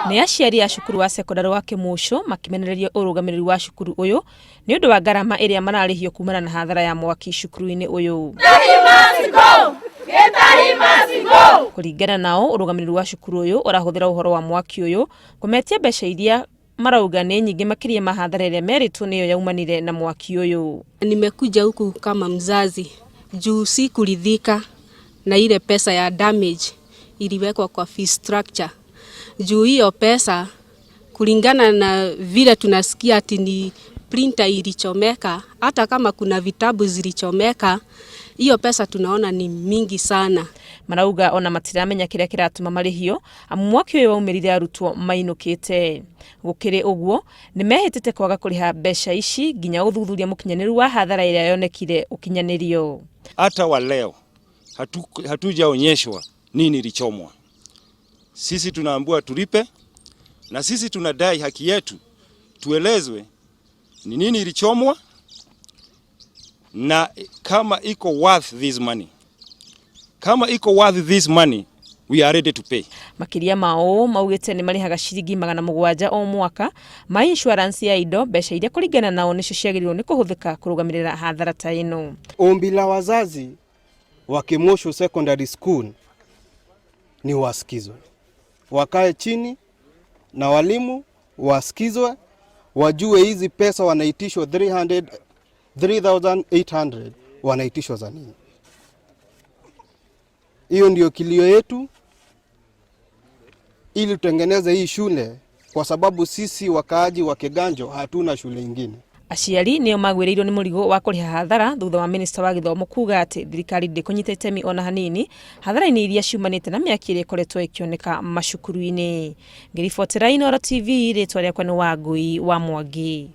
Nĩ aciari a cukuru wa cekondarĩ wa Kĩmũcũ makĩmenereria ũrũgamĩrĩri wa cukuru ũyũ nĩ ũndũ wa ngarama ĩrĩa mararĩhio kumana na hathara ya mwaki cukuru-inĩ ũyũ. Kũringana nao, ũrũgamĩrĩri wa cukuru ũyũ ũrahũthĩra ũhoro wa mwaki ũyũ kũmetia mbeca iria marauga nĩ nyingĩ makĩria ma hathara ĩrĩa merĩtwo nĩyo yaumanire na mwaki ũyũ. Nimekuja huku kama mzazi juu sikuridhika na ile pesa ya damage iliwekwa kwa fee structure. Juu hiyo pesa kulingana na vile tunasikia ati ni printer ilichomeka, hata kama kuna vitabu zilichomeka, hiyo pesa tunaona ni mingi sana. Marauga ona matiramenya kĩrĩa kĩratũma marĩhio amu mwaki ũyũ waumĩrire arutwo mainũkĩte. Gũkĩrĩ ũguo, nĩ mehĩtĩte kwaga kũrĩha mbeca ici nginya ũthuthuria mũkinyanĩru wa hathara ĩrĩa yonekire ũkinyanĩrio. Hata wa leo hatujaonyeshwa nini ilichomwa. Sisi tunaambiwa tulipe, na sisi tunadai haki yetu, tuelezwe ni nini ilichomwa na kama iko worth this money. Kama iko worth this money, we are ready to pay. Makĩria ma ũũ, maugĩte nĩ marĩhaga ciringi 700 o mwaka ma insurance ya indo, mbeca iria kũringana nao nĩcio ciagĩrĩirwo nĩ kũhũthĩka kũrũgamĩrĩra hathara ta ĩno. Ombi la wazazi wa Kimosho Secondary School ni wasikizwe, wakae chini na walimu wasikizwe, wajue hizi pesa wanaitishwa 300 3800 wanaitishwa za nini. Hiyo ndio kilio yetu, ili tutengeneze hii shule, kwa sababu sisi wakaaji wa Kiganjo hatuna shule ingine. Aciari nĩo magwĩrĩirwo nĩ mũrigo wa kũrĩha hathara thutha wa minista wa gĩthomo kuga atĩ thirikari ndĩkũnyita itemi ona hanini hathara-inĩ iria ciumanĩte na mĩaki ĩrĩa ĩkoretwo ĩkĩoneka macukuru-inĩ. Ngĩribotera Inooro TV, rĩtwa rĩakwa nĩ Wangui wa Mwangi.